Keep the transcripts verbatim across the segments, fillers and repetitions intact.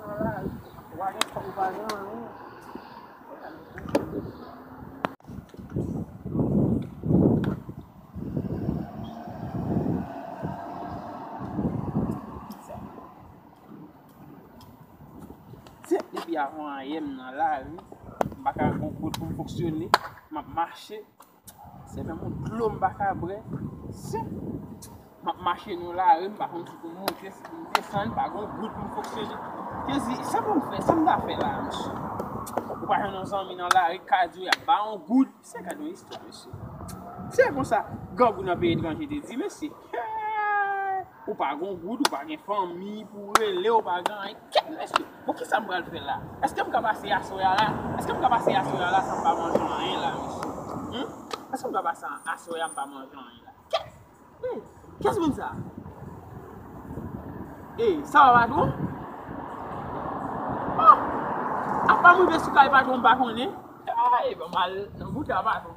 Ou pa gen kòb, ou pa gen anyen. Se depi avan yè m nan lari, m pa ka gon goud pou m fonksyone, m ap mache. Se menm yon dlo m pa ka bwè. Se, m ap mache nan lari, m pa konn si pou m monte, si pou m desann, pa gon goud pou m fonksyone. Jezi, sa pou m fè, sa m ta fè la, mesye? Ou pa jwenn yon zanmi nan lari, ka di w y ap ba yon goud. Se gade yon istwa, mesye. Se konsa, grangou nan peyi etranje te di, mesye. Ou pa gon goud, ou pa gen fanmi pou rele, ou pa gen anyen. Kèt, mesye. Bon, kisa m pral fè la? Èske m ka pase aswè a la? Èske m ka pase aswè a la san m pa manje anyen la, mesye? Hmm? Èske m ka pase aswè a m pa manje anyen la? Kèt! Hey, kiyès moun sa? Hey, sa va, patwon? Oh! Apa m rive sou kay patwon, m pa konnen. Ay, ban m al nan bouda patwon.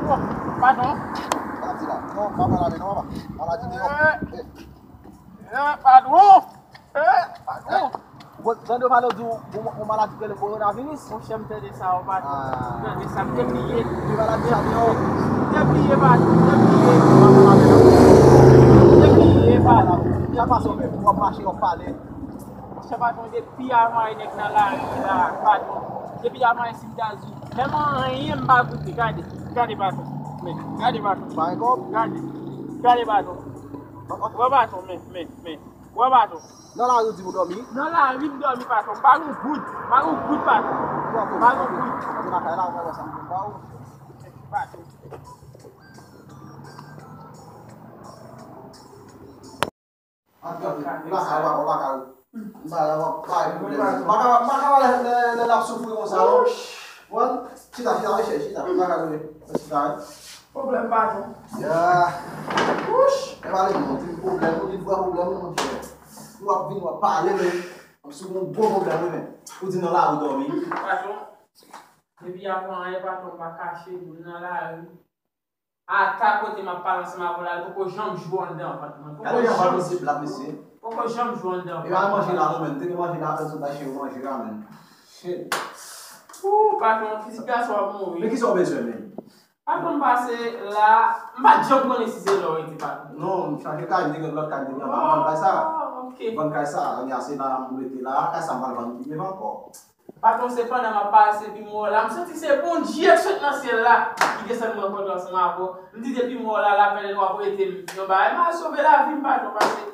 Oh, patwon. Maladi la. Non, pa maladi, non, papa. Maladi deyò. Eh, eh, patwon. Eh, patwon. Ou tande yo pale di yon, yon, yon maladi ki rele kowonaviris? Monchè, m tande sa, wi, patwon. Ah. M tande sa, m te bliye. Ki maladi sa deyò? M te bliye, patwon, m te bliye. Pa maladi, non. M te bliye, patwon. Sa pase w menm, w ap mache, w ap pale. Monchè, patwon, depi avan yè nèg nan lari la, patwon. Depi avan yè si m ta di w. Menm anyen m pa goute, gade. Gade, patwon. Men, gade, patwon. Pa gen kòb? Gade. Gade, patwon. Wè, patwon, men, men, men. Wè, patwon. Nan lari w di w dòmi? Nan lari m dòmi, patwon. M pa gon goud. M pa gon goud, patwon. M pa gon goud. Antre lakay la, ou ka wè sa m konn ba ou. Patwon. Antre, antre. Ou lakay, ou lakay, ou lakay. M pa la, m pa gen pwoblèm. M pa ka, m pa ka wè lè, lè, lè l ap soufri konsa, non. Bon, chita, chita, mesye, chita. M pa ka rive. Chita, wi. Pwoblèm, patwon. Ya. Wouch. E pale, non, ou di pwoblèm, ou di vrè pwoblèm, non, monchè. Ou ap vin, w ap pale, men. Ou sou yon gwo pwoblèm, wi, men. Ou di nan lari w dòmi. Patwon, depi avan yè, patwon, m pa kache, m nan lari. Ata kote m ap pale ansanm avè w la, li poko janm jwe anndan vant mwen. Poko janm, poko janm jwe anndan vant mwen. E pa manje la non, men. Te gen manje la, apèn sot achte yo manje la, men. Shit. Ooh, patwon, pitit gason ap mouri. Men kisa w bezwen, men? Patwon, m pase la, m pa t janm konnen si se la w rete, patwon. Non, m chanje kay, m te gen lòt kay, m te gen anba, m vann kay sa. Oh, ok. M vann kay sa, kounye a se la m rete la, kay sa m pral vann pi devan ankò. Patwon, se pandan m ap pase epi m wè w la, m santi se Bondye k sot nan syèl la ki desann mwen rankontre ansanm avè w. M di depi m wè w la, lapèn w ap rete m yon bagay. M al sove lavi m, patwon, paske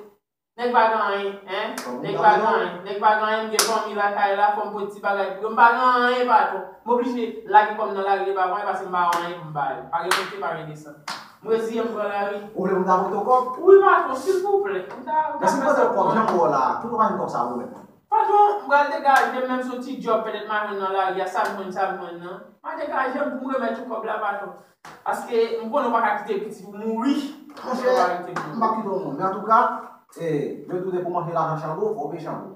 nèg pa gen anyen, en? Nèg pa gen anyen. Nèg pa gen anyen, m gen fanmi lakay la, fò m pote ti bagay pou yo. M pa gen anyen, patwon. M oblije lage kò m nan lari depi avan yè paske m pa gen anyen pou m ba yo. Pa gen monte, pa gen desann. M reziye m pran lari. Ou vle pou m ta pote w kòb? Wi, patwon, silvouplè. M ta, m ta fè sa pou mwen. Men si m pote w kòb, jan m wè w la, tout ou pa jwenn kòb sa ou menm? Patwon, m pral degaje m, menm si yon ti djòb, petèt m a jwenn nan lari a, sa m jwenn, sa m jwenn nan. M a degaje m pou m remèt ou kòb la, patwon. Paske m konnen w pa ka kite pitit ou mouri. Monchè, m p ap kite w mouri. Men antouka, eh, retounen pou manje lajan Chango, fò w peye Chango.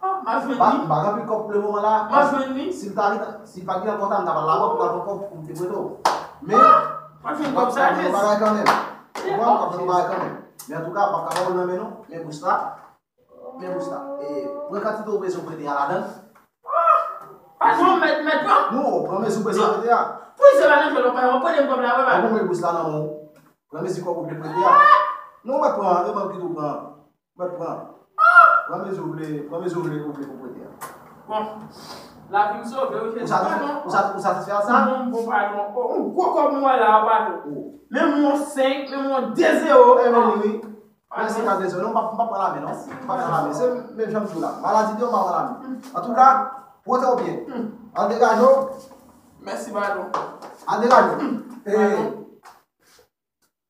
Ah, m a jwenn li. M pa gen anpil kòb pou lemoman la. M a jwenn li. Si l ta, si l pa t gen twò ta, m ta pral labank pou m ta pran kòb pou m te prete w. Men, m a jwenn kòb sa, m a jwenn yon bagay kanmenm. Ou konprann? M ap jwenn yon bagay kanmenm. Men antouka, m p ap ka ba w l nan men non. Men bous la. Men bous la. E, pran kantite w bezwen prete a ladan l. Patwon, mèt, mèt lan. Non, pran mezi w bezwen prete a. Pou se pa nan jwèt, w pa, w prete m kòb la, wè, patwon. Ou mete bous la nan men w. Pran mezi kòb ou vle prete a. Non, mèt pran, e ban m kite w pran. Mèt pran. Pran mezi w vle, pran mezi w vle, ou vle pou prete a. Bon. Lavi m sove, wi, Jezi. Ou satisfè, ou sat-, ou satisfè a sa? Non, bon, patwon. O, yon gwo kòb m wè la, patwon. O. Menm yon senk, menm yon de zewo. E, men li, wi. Mèsi, Kazezon. Non, m p ap, m p ap pran lamen, non. M p ap pran lamen. Se menm jan m di w la. Maladi deyò, m pa pran lamen. Antouka, pote w byen. Al degaje w. Mèsi, patwon. Al degaje w. E,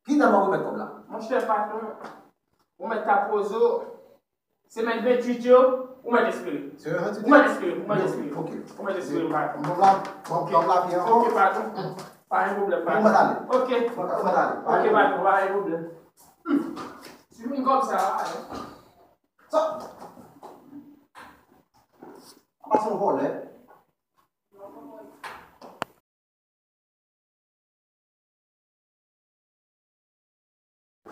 ki dat w ap remèt kòb la? Monchè, patwon, ou mèt ta poze w. Semèn venntuit yo, ou mèt espere. Semèn venntuit yo? Ou mèt espere, ou mèt espere. Ok. Ou mèt espere, patwon. Bon, la, bon, ok. Bon, la, byen ankò. Ok, patwon. Pa gen pwoblèm, patwon. Ou mèt ale. Ok. Ou mèt, ou mèt ale. Pa gen pwoblèm. Ok, patwon, pa gen pwoblèm. Hmm. Si vin kòb sa, sa. Apa se yon vòlè?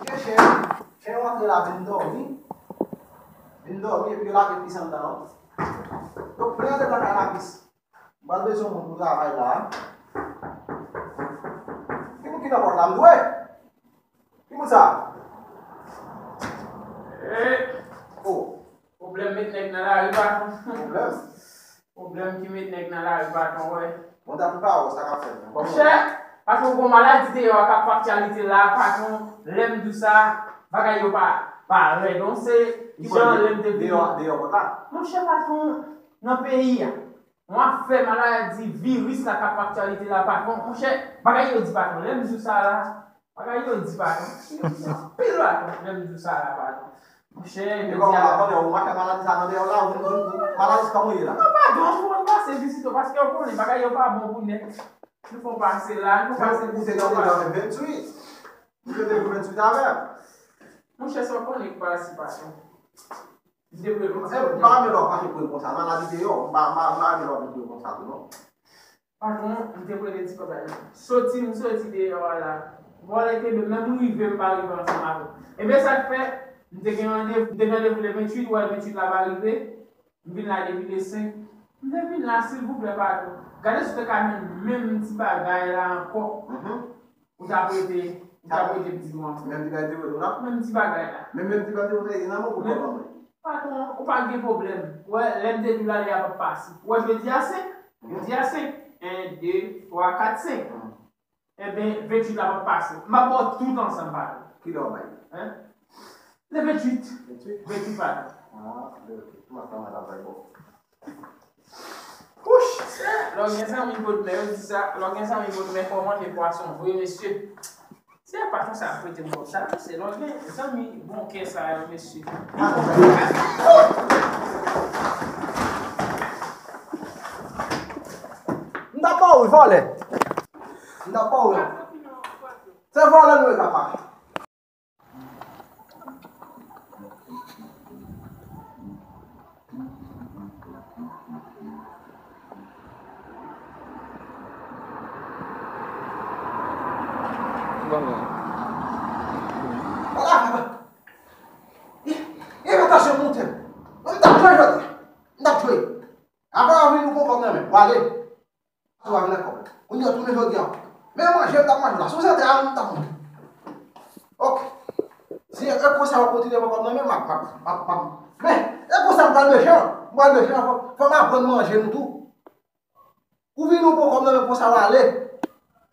Chen, chen, chen yo antre la vin dòmi. Vin Dòmi epi yo lage pis anndan an. Yo plen anndan lakay la pis. M pral bezwen moun pou travay la. Ki moun ki nan pòt la? M dwe? Ki moun sa? Eh, oh, pwoblèm met nèg nan lari, patwon. Pwoblèm? Pwoblèm ki met nèg nan lari, patwon, wè. Bon, dapre pawòl, sa k ap fèt menm? Monchè, patwon, gon maladi deyò a k ap fè aktyalite la, patwon, lè m di w sa, bagay yo pa, pa rèd, non, se jan lè m te vini. Deyò, deyò pòt la? Monchè, patwon, nan peyi a, yon afè maladi, viris la k ap fè aktyalite la, patwon, monchè, bagay yo di, patwon, lè m di w sa la, bagay yo di, patwon. Yo di anpil, patwon, lè m di w sa la, patwon. Monchè, yo di a. E kòman la, kòman ou mache maladi sa nan deyò la, ou, ou, ou, maladi sa kòman ye la? Non, patwon, m konn pase vizite w, paske w konnen, bagay yo pa bon pou nèg. Nou fè w pase la, nou fè w pase vizite w, patwon. Ou te nan deyò venntuit. Ou te venntuit avè m. Monchè, sa w konnen k pase, patwon. M te prele yon ti kòb. M pa renmen lè w fache pou l konsa. Maladi deyò, m pa, m pa, m pa renmen lè w vin pou l konsa tou, non. Patwon, m te prele ti kòb la. Soti, m soti deyò a la. Vòlè kenbe m, menm rive, m pa rive ansanm avè w. Ebyen, sa k fè, m te gen randevou, m te gen randevou le venntuit, wè, venntuit la pa rive. M vin la depi le senk. M te vin la, silvouplè, patwon. Gade si w te ka jwenn menm ti bagay la ankò. Mhm. Ou t ap rete, ou t ap rete di mwen. Menm ti bagay te rete la? Menm ti bagay la. Men menm ti bagay te rete nan men w pou kòb mwen. Patwon, ou pa gen pwoblèm. Ou wè, lè m te di w la, li a p ap pase. Ou wè, jodi a senk? Jodi a senk. En, de, twa, kat, senk. Hmm. Enben, venntuit la p ap pase. M ap ba w tout ansanm, patwon. Kilè w bay? Hein? Le venntuit. Venntuit? Venntuit, patwon. Ah, ok. M ap tann la bay bon. Wouch! Lè w gen zanmi bòdmè, yo di sa, lè w gen zanmi bòdmè, fò w manje pwason vre, mesye. Se pa konsa ap prete m kòb sa, mesye. Lè w gen zanmi bon kè sa yo, mesye. M t ap ba w wi, vòlè. M t ap ba w wi. Se vòlè nou ye, papa. Ala, papa. E, e, tansyon monte. M t ap jwe jodi. M t ap jwe. Apre w vin nou pran kòb nan men. W ale. Sou avè kòb. Kounye a tounen jodi a. Men manje m t ap manje la. Sou sante a m t ap manje. Ok. Si e konsa w kontinye pran kòb nan men m, m ap, m ap, m ap, m ap. Men, e konsa m pral mechan. M pral mechan, fò, fò m aprann manje nou tou. Ou vin ou pran kòb nan men konsa w ale.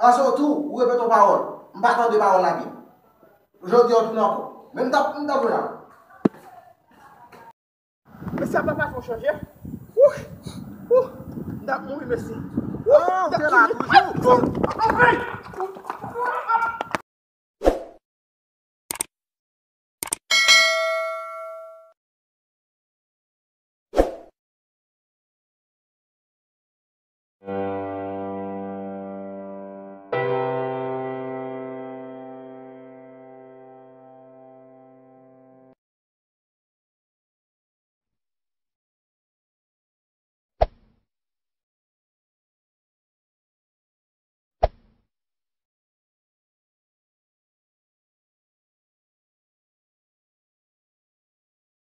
Anse tou, ou repete yon pawòl. M pa tande pawòl la byen. Jodi a w tounen ankò. Men m t ap, m t ap jwe la. Mesye, apa fason chanje? Wouh! Wouh! M t ap mouri, mesye. Wouh! Ah, ou te la toujou? Anmwey!